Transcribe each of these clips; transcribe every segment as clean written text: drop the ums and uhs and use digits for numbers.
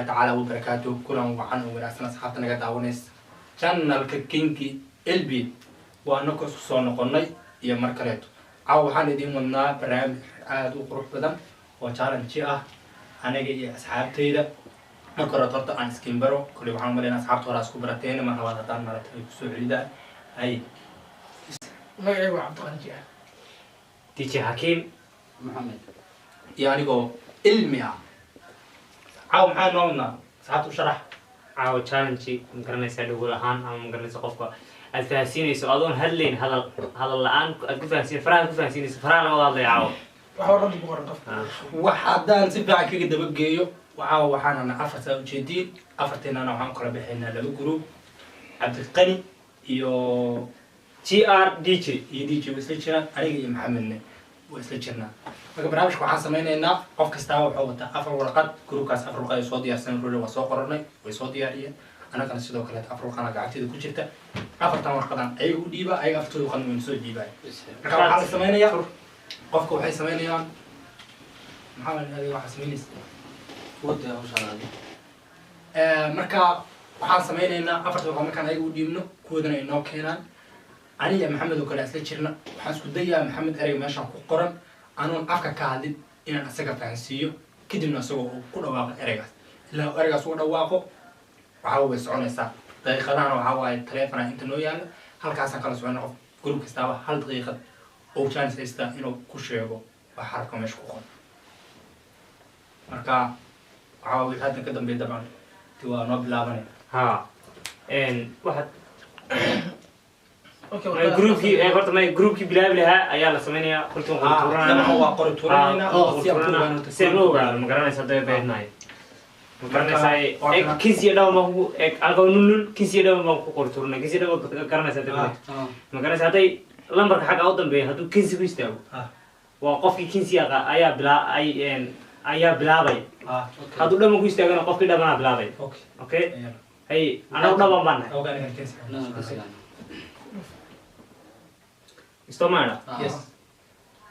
Waraxmatullaahi tacaala wabarakaatuh. Kulan wacan oo wanaagsan, asxaabta naga daawanaysa channelka Kinki LB. Waa anagoo isku soo noqonnay iyo mar kaleeto. Caawa waxaan idiin wadnaa barnaamij aada u qurux badan oo challenge ah, aniga iyo asxaabtayda. Marka hore horta aan iskiin baro. Koley waxaan umaleynaa asxaabta hore isku barateen, mar labaad haddaan maratay ay kusoo celidaan hay. Magacaygu waa Cabdiqani Jiar. DJ Hakiim. Maxamed. Iyo anigoo Ilmi ah. Caawa maxaa noo wadnaa? Asxaabta u sharax. Caawa challenge, ma garanaysaa, dhugul ahaan ama, ma garanaysa, qofka aad fahansiinayso adoon hadlayn, hadal hadal la-aan aad ku fahansiin, faraha aad ku fahansiinayso, faraha laga wada hadlaya caawa. Waxa warqadda ku qoran qofka. Wax haddaan si fiican kaga dabageeyo, waxaa waxaanana afartaa ujeediin. Afarteenana waxaan u kala bixaynaa laba group, Cabdiqani iyo GR DJ. Iyo DJ waa isla jiraan, aniga iyo Maxamedne waa isla jirnaa. Marka barnaamijka waxaan sameynaynaa, qof kastaaba wuxuu wataa afar warqad. Groupkaas afar warqad ay soo diyaarsan rore, waa soo qoranay, way soo diyaariyeen. Annagana sidoo kaleeto afar warqana gacanteeda ku jirta. Afartan warqadan ayaga u dhiiba, ayaga afartooda warqadna wayna soo dhiibaya. Marka waxaa la sameynayaa, qofka waxay sameynayaan, maxaa la adiga waxaa sameynaysa? Wada hawshaan adi. Marka waxaan sameynaynaa, afarta warqad markaan ayaga u dhiibno, kuwadana ay noo keenaan. Aniga Maxamed oo kale isla jirna, waxaan isku dayaa Maxamed ereyga meeshaan ku qoran anoon afka ka hadlin inaan asaga fahansiiyo, kadibna isagoo uu ku dhawaaqo ereygaas. Ilaa uu ereygaas ugu dhawaaqo waxaa way soconaysaa. Daqiiqadahana waxaa waaye taleefona inta noo yaalo, halkaasaan kala socona. Qof group kastaaba hal daqiiqad oo chance haystaa inuu ku sheego wax xarafka meesha ku qoran. Marka waxaa wixii hadda ka dambeeya dabcan ti waa noo bilaabanaya. Ha, waxaad Okay. Groupkii horta may groupkii bilaabi lahaa ayaa la sameynayaa qoltii. Qori tuuranayna. Dabcan waa qori tuuranaynaa si aan ku ogaano. Si aan u ogaano, ma garanaysa, hadda beednahay, ma garanaysaa. Waa Eeg, kinsiya dhawan baan ku eeg, alka nulnul kinsiya dhawan baan ku qori tuuranay. Kinsiya dhawan garanaysa hadda, ma garanaysa, hadday lambarka xagga u dambeeya hadduu kinsi ku istaago, waa qofkii kinsi aqa ayaa bilaa ay ayaa bilaabay. Hadduu dhaman ku istaagana, qofkii dhamanaa bilaabay. Okay. Okay, hay, anagu dhaban baan nahay. Ogaanigan kinsi. Istomaana. Yes.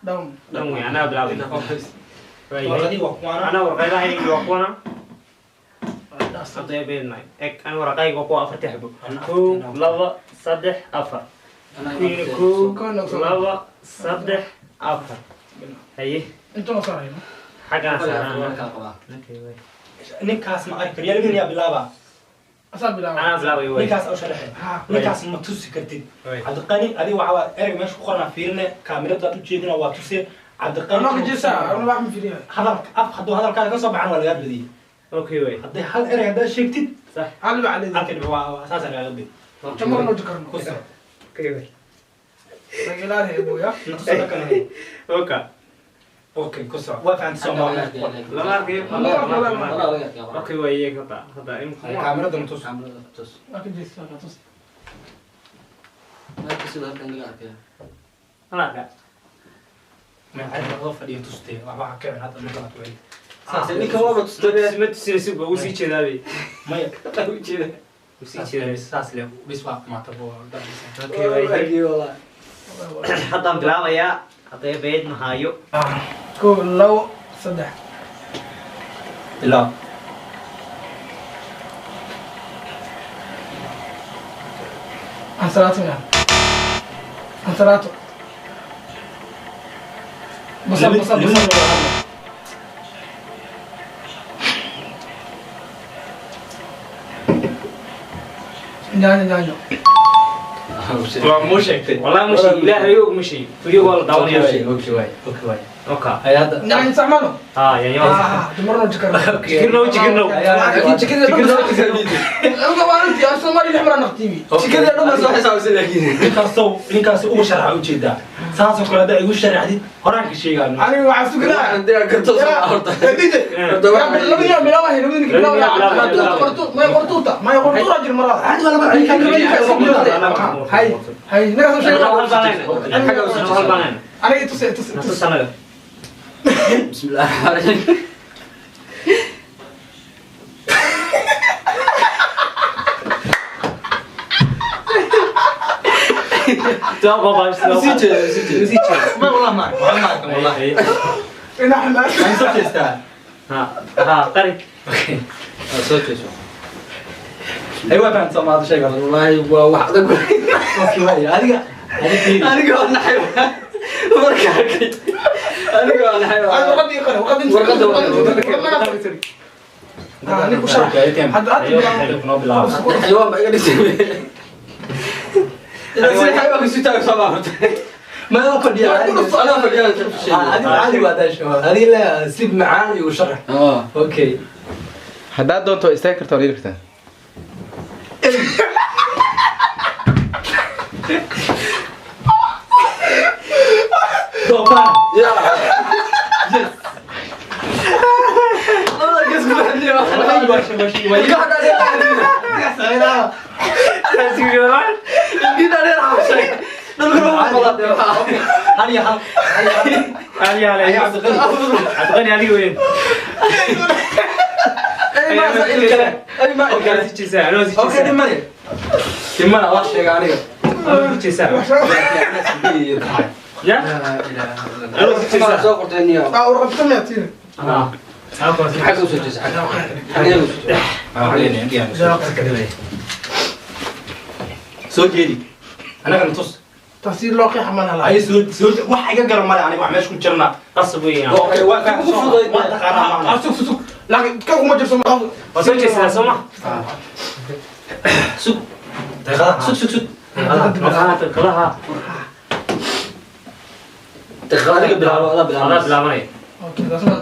Down. Dhan wey, anaa bilaabay. Warqadii waa kuwaana. Anaa warqadahaygi waa kuwana. Hadda beednahay, eg, ana waraqayga waa kuwa afartii xabo: kow, laba, saddex, afar. Kuwiina kow, laba, saddex, afar. Haye. Inta ma saarayno? Xaggaan saarana. Okay, way. Ninkaas ma arki karo yalmin yaa bilaaba. Asaa bilaaba. Anaa bilaabay, way. Ninkaas oo sharaxay. Ha. Ninkaas ma tusi kartid. Way. Cabdiqani, adiga waxaa waa ereyga meesha ku qoran fiirine, kaamiradaad u jeedina waa tuse Cabdiqani. Anoo kajisa, anoo wax ma fiiriyaa. Hadalka af hadduu hadalkaada ka soo baxan waa lagaa badiyey. Okay, way. Hadday hal erey haddaad sheegtid, sax. Hal baa leedahay. Halka dhib waa saasaa lagaaga badi. Jamar noo jikarno. Ku soco. Okay, way. Ilaalihi abuya. Na tuso dhaqan. Okay. Okay, ku soco, waa fahamtay Soomaaliya. Lama arkayo. Lama arkayo. Okay, way, iyaga hadda hadda imika. Kaamirada na tus. Waa kajisa, waa tus. Lama arkaa. Maxay loo fadhiyo tustee, waxba ha kicin hadda ma kala tuway saas. Ninka waaba tustay. Ma tusinaysid, waa usii jeedaabay. Maya. Usii jeedaa. Saas le bis waa maata boo. Okay, way. Haddaan bilaabayaa, haddee beed mahaayo. Kow, labo, saddex. Bilaab. Ansalaato miyaa? Ansalaato. Basal, basal, basal. Yaanyo, yaanyo. Waa muu sheegtay? Wallahi ma sheegi, ilaahay og ma sheegi, video waa la daawanaya. Okay, waay. Okay. Ay hadda. Yaanyo isticmaalo. Ah, yaanyo. Ah, jamar noo jikarno. Jikirno, jikirno. Jikirno, jikirno. Waa intii aan Soomaali lix mar aan naqtiimi. Ninkaasoo ninkaas ugu sharaxa ujeedaa, saasoo kale haddaa igu sharaxdid horaan ka sheegaa. Aniga waxaan sugi lahaa. Labadii yaa bilaabay, labadii ninka bilaabay. Qortu, may qortuuta, may qortuura jir marada. Hay, hay, ninkaas u sheegay. Hal baan leenahay. Hal baan leenahay. Aniga tus, tus, Na tus. Tus anaga. Bismillahirrahmanirrahim. Soo Sii jeeda, sii jeeda. Sii jeeda. Ma wallah ma ma wallahi. Ina xamaas. Aan soo jeestaa. Ha ha, qari. Okay. Soo jeeso. Ay, waa fahamta Soomaali sheega. Wallaahi waa wax adag. Okay, waay adiga adiga. Aniga waa naxay marka arkay. Aniga waa naxay. Warqadii qara, warqadii. Warqadda, warqadda. Anigu sharax. Hadda aad Noo bilaabo. Xayawaan baa iga dhisay. Ilaa sida xayawaanka isu taago soo baa horta. Ma fadhiya. Anaa fadhiyaa. Adiga caadi waa daasho, adiga la si macaan igu sharax. Okay. Haddaad doonto waa istaagi kartaa, waa dhigi kartaa. Doofaar. Labada gees ku fadhiyo. Ilkaha dhaadheer. Ilkii dhaadheer xabshay. Dhulka lagu qaladay waxaa. Hal iyo hal. Hal iyo hal. Ay, Cabdiqani. Cabdiqani adiga weyn. Ay, ma ilkale. Ay, ma ilkale. Anoo sii jeesaa, anoo sii Okay. jeesaa. Dhimane, dhimana waa sheega aniga. Anoo sii jeesaa. Ya? Anoo sii jeesaa. Soo qortay niyo. Warqadta miyaa tiina? Ah. Xagga usoo jeesa, xagga. Xagga usoo jeesa. Soo jeedi, Anagana tus. Taasi loo qeexa ma laha. Ay, soo soo wax iga garan male aniga wax meesha ku jirna. Qasab weyn. Okay, waa Ugu fududayd. waa taqaanaa macna. Sug, sug, sug, laakiin kan kuma jirto ma. Waa soo jeesaa soo ma? Sug. Daqiiqadaha. Sug, sug, sug. Daqiiqadaha, daqiiqadaha. Daqiiqada adiga bilaabo, adaa bilaabo. Adaa bilaabanaya. Okay, taasna.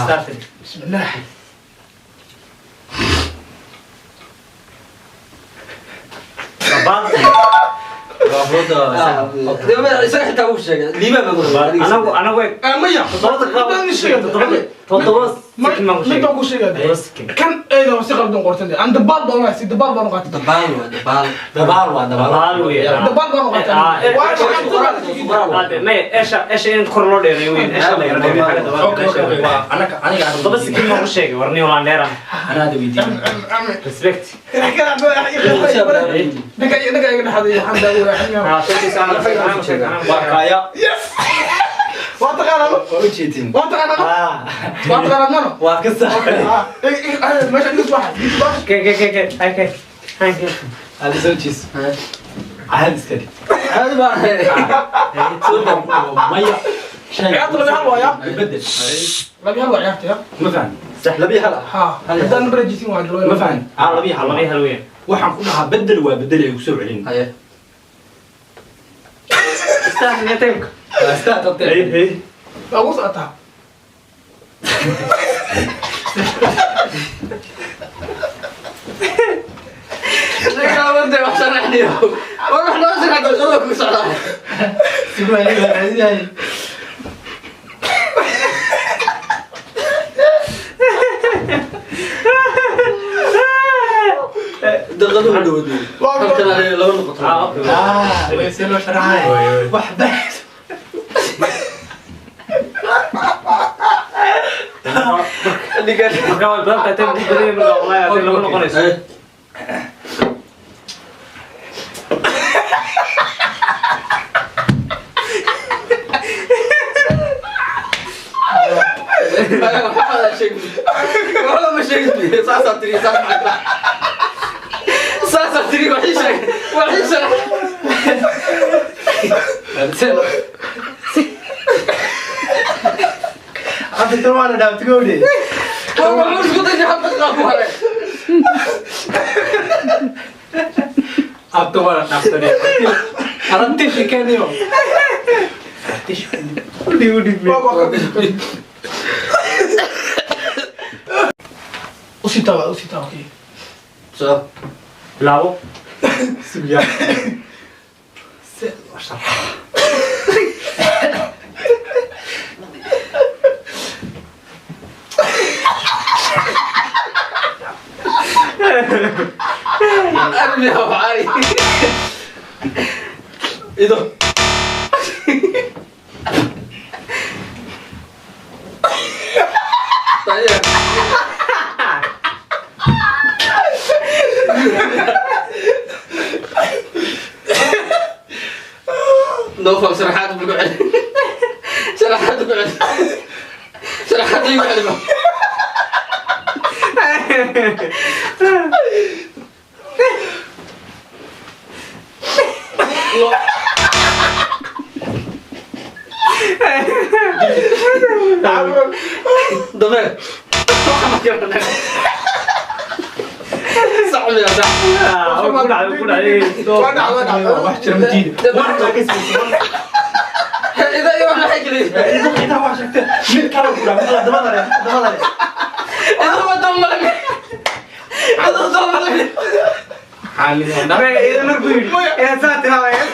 Start. Bismillah. Dabaal. Isaga xitaa wuu sheegay. Liibaan baa ku rabaa. Anagu anagu eeg. Maya. 7 daqiiqo. Midaan sheegay. 7 sikin baan ku Mid sheegay. baan ku sheegay. 7 sikin. Kan eeda si qaldan qortan. Aan dabaal baan u si dabaal baan u qaatay. Dabaal waa dabaal. Dabaal waa dabaal. Dabaal weyn. Dabaal baan u qaatay. Waa shaqada. Maya, esha esha in kor loo dheereeyo weyn. Esha la yara dheereeyo xagga dabaal. Okay, okay, okay. Waa anaga aniga 7 sikin baan ku sheegay. War nin walaan dheeraan. Anaa hada weydiin. Respect. Ninka ninka iga dhaxday waxaan daawo. Ah, soo jeesaa. Anaa sheegay. Waa kaaya. Waa taqaanaa? Waa u jeedin. Waa taqaanaa? Waa taqaanaa mano? Waa ka sax. Meesha dhigis waxa. Dhigis waxa. Ke ke ke ke. Ay ke. Ay ke. Hada soo jees. Caadi iska dhig. Caadi baan ahay. Maya. Ciyaarta labi hal waaya. Bedel. Labi hal waa ciyaarta ya. Ma fahan. 2-1. Ha. Haddaan barajisin waa Ma fahan. Ah, 2-1. 2-1 weyn. Waxaan ku dhahaa bedel waa bedel ay ku soo celin. Haye. Start ya time. Start. Hey hey. Waa ugu socotaa. Sheekada wantay wax sharaxniyo. War wax noo sharax, daqiiqada ku socdaa. Sugaay. Daqiiqadu u dhawaday. Halkan ay laba noqoto. Ah, okay. Ah, way si loo sharaxay. Wax bas. Marka way badan tahay time ugu badan yahay marka wallahi hadday laba noqonayso. Haye. Waxba ma sheegin. Saasaa tiri, saas maxaa? Saasaa tiri, wax ii sheeg. Wax ii sheeg. Hadda tan waana dhaaftay gowdhe. War wuxuu isku dayay hal daqiiqa ku haray. Abta waana dhaafsanay. Aragti shikaniyo. Waa usii tawa, usii tawa. Okay. Soo. Bilaabo. Sugaa. Si loo sharaxay. Arni waa cari. Ido. Tayo. نوفل شرحات بالقعد، شرحات بالقعد، شرحات يقعد. Dameer. Sax miya, sax? Ku dhacday, ku dhacday. Waa dhacday, waa dhacday. Wax jira ma diidi. Wax baa ka siiyay. Idaa iyo wax maxay geliyeen? Idaa wax sheegtay. Mid kale ku dhacday. Dabada leh, dabada leh. Idaa waa daba male. Idaa daba male. Idan markuu yidhi inaad saa tiraahdo.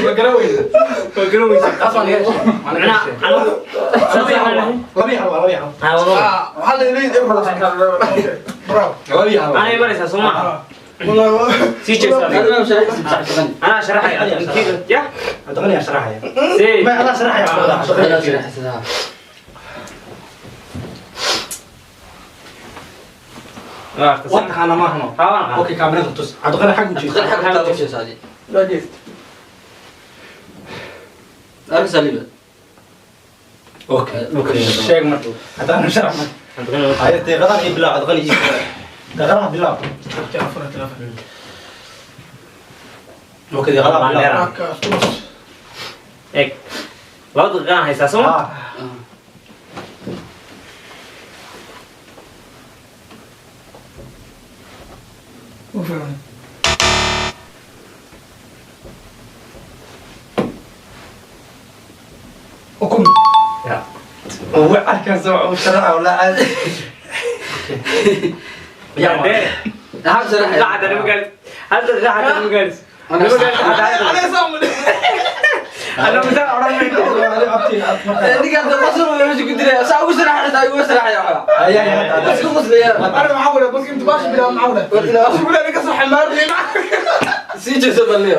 Ma garan weyda. Waa garan weysa. Taas waa naga heshay. Waa naga heshay. Macnaha, anagu Laba iyo hal waa, laba iyo hal. Ah, waa. Laba iyo hal. Anay maraysaa soo maaha. Sii jeeso adiga. Adiga ma sharaxaysid, sax shaqan. Anaa sharaxaya. Ya? Cabdiqani yaa sharaxaya. See. Ma adaa sharaxaya. Adiga sharaxaysid, ha. Waa Waa taqaanaa maahano. Ha, waan aqaan. Okay, kaamirada tus. Cabdiqani xag u jeeso. Cabdiqani xagga taada u jeeso adiga. Arka saliiba. Okay. Sheeg marka. Haddaan sharax marka. Cabdiqani waa. Ay, deeqadaha iyo bilaw, Cabdiqani iyo deeqadaha bilaw. Okay, deeqadaha bilaw. Eeg. 2 daqiiqaan haysaa soo ma? Ah. Ukun. Ya. Waa arkaan soo sharaxa walaa caadi. Ya, dee. Maxaa sharaxaya? Daqiiqa xataa ma gaaris. Hal daqiiqa xataa ma gaaris. Ma gaaris xataa hal daqiiqa. Anna misaan odhan mayno. Ninka hadda qosol buu meesha ku dilaya. Saa ugu sharaxaysa, ugu sharaxaya waxba. Isku qoslaya. Sii jeeso balliyo.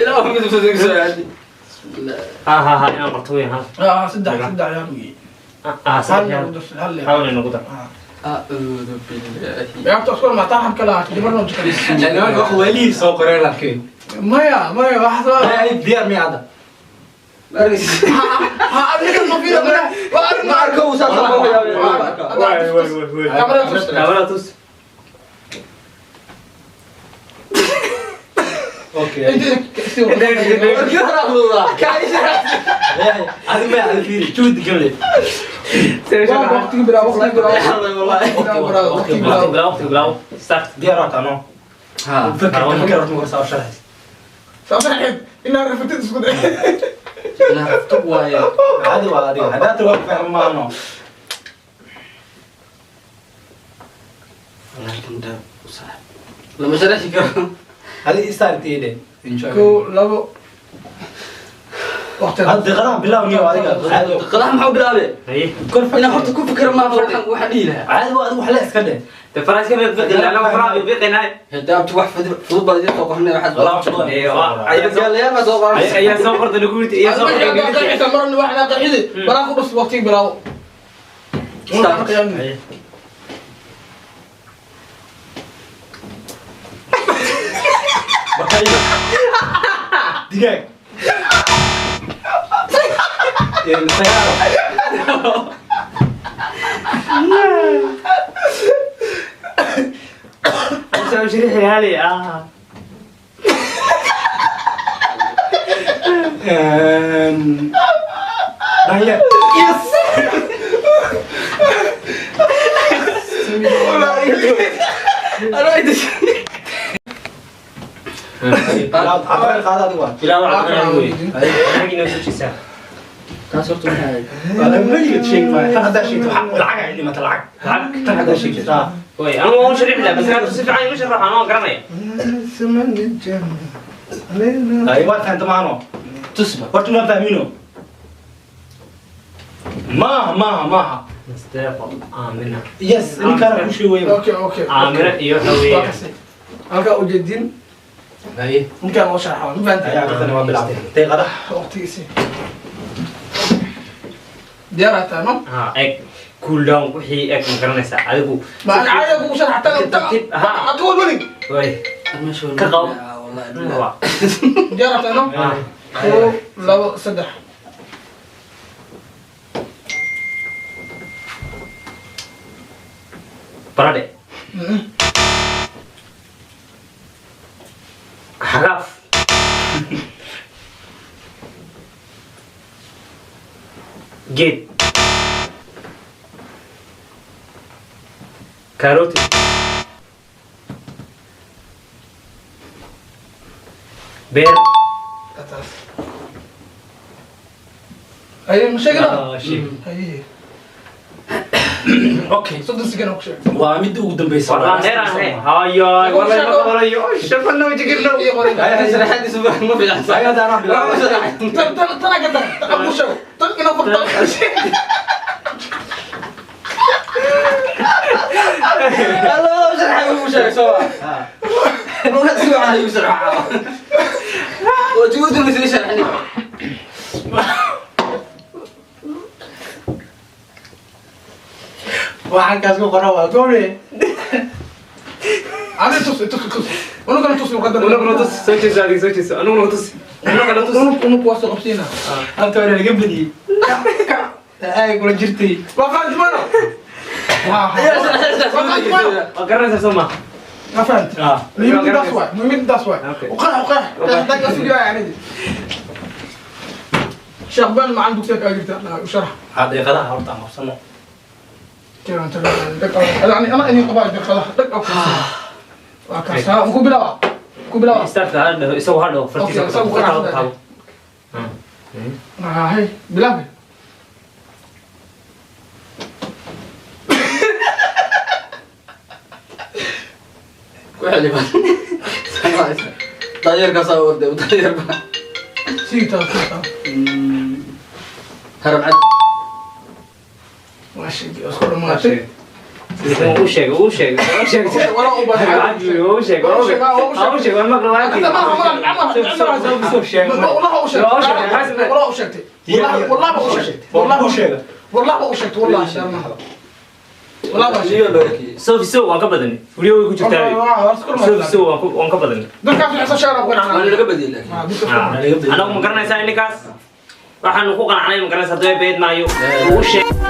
Ilaa uu midab soo soo aadi. Bismillah. Ha ha ha, inaan qorto weyn, ha. Ah, saddex yaal. Hal inagu dar. Acuudu billahi. Nimanka wax waalihii soo qoreen laakiin. Maya, maya, wax soo. Ay, diyaar miya hadda? Markiis. Ma arko uu saas oo yaabay. Ma arko. Waay, waay, waay, waay. Kamarada tus. Kamarada tus. Okay. Warkii hore akhridaa. Kaa ii sharax. Adi ma adi fiiri, juhdi gable. Wallahi. Waqti bilaw, waqti bilaw. Start. Diyaar waa taano. Ha. Fikir, fikir horta marka soo sharaxaysa. Ilaa tub waaye. Caadi waa adiga. Haddaad tiri waa ku fahmi maahano. Wallahi kan dheer u saaxib. Lama sharaxi karo. Adi istaartay dhe. Enjoy. Hadda deeqadaha bilaw niyo adiga. Caadi waa. Qadax maxuu bilaabay? Haye. Kor fikir. Inaan horta ku fikiro maaha waxaan dhihi lahaa. Caadi waa adiga wax la iska dheh. Dee faraaska ma fiqina, annagu faraha bay fiqinaa. Hadaabtu wax fudud baad idiin soo qornay waxaad. Walaa wax badan. Ee, waa- Gaalayaal baa soo qoran. Ayaa soo qortay lagu yidhi, ayaa soo qortay lagu yidhi. Haye. Bakaylo. Digaag. Sagaaro. Soo sharaxi hali, ah. Daanyeer. Yes. Anoo inta Bilaw, Cabdiqani qaado adigu waa. Bilaw, Cabdiqani wey. Anagii noo soo jeesaa. Kaas horta maxay ahayd? Weligeed sheeg maayo. Tan haddaa sheegto, lacag ay dhimata, lacag. Lacag? Tan haddaa sheegto, ah. Way, anigu waan u sharixi lahaa, bas inaad si fiican igu sharaxo, anoo garanaya. Ay, waa fahanta maahano. Tusba. Horta ma fahmino. Maaha, maaha, maaha. Mustafa, Aamina. Yes, ninkaana ku sheegaya. Aamina iyo waxa weeye. Halkaa ujeedin Haye. ninkaan loo sharaxa ma fahantahay Ayaa Cabdiqani waa bilaabtay. Deeqadaha. waqtigiisii diyaar aad tahay no Ha, eeg. Cool down, wixii eeg ma garanaysaa. Adigu ma ana caadi kugu sharax tan Tartiib, ha. adigu walwalin Way. Meesha Ka qabo. Wallahi. Waa. diyaar aad tahay no Ha. Kow, labo, saddex. Baradhe. Xagaaf. Geed. Karooti. Beer. Taas. Haye, ma sheegi lahaa? Ah, sheeg. Haye. Okay. 30 second oo ku sheeg. Waa midda ugu dambeysa. Warlaan dheer aan ahayn. Hayaay, wallahi ma qorayo. Shaqana ma jirno. Ii qoray. Sharaxaadiisu ma fiican. Ay, hadda anaa bilaabay. Tan tan tan ka dar. Tan ku sheego. Tan inoo furto. Labada sharaxay ugu sheegay soo ma. Ruuxa si wacan ayuu sharaxaa. Oo juudu ma sii sharaxni. Waxaan kaas ku qoran waa goore. Ani tus tus tus. Unugana tus luqadda. Unuguna tus, soo jeeso adiga, soo jeeso. Anuguna tus. Unuguna tus. Unug unug waa soo qabsiina. Halta waa laga badiyey. Ay kula jirtay. Waa fahanti maano? Ayaa sharaxaysa. Waa fahanti maano? Waa garanaysaa soo ma? Ma fahanti. Ah. Muhiimadda taas waay. Muhiimadda taas waay. Okay. Uqarax uqarax. Qeexitaanka sugi waay anidi. Sheekh Ben macallin dugsiga kaga jirta. U sharax. Daqiiqadaha horta aan qabsano. Keenan tago. Yani ana inii qabaa daqiiqadaha. Dhag oo kale. Waa kaas. Ha, ku bilaaba. Ku bilaaba. Startka ha dhaho, isagu ha dhaho, fartiisa Okay, isagu ku taabo, ku taabo. Ah, hey, bilaab. Ku xili baan. Daayeerkaas aa orday, daayeer baa. Sii taas, sii taas. Haram cad. Waa sheegay, isku dhamaatay. Uu sheegay, uu sheegay, uu sheegay. Walaa u baahan. Uu sheegay, uu sheegay. Uu sheegay, waan maqlay, waan arkay. والله وشكت والله وشكت والله وشكت والله وشكت والله وشكت والله والله وشكت Liyo loo ekiyey. Sofi sow waan ka badanay. Furiyo way ku jirtaa. Sofi sow waan ka badanay. dadkaas waxay soo sheegaan Waa laga badiyey laakiin. Anagu ma garanaysaa ninkaas. Waxaanu ku qanacnay ma garanaysaa hadaba beed maayo. Uu sheegay.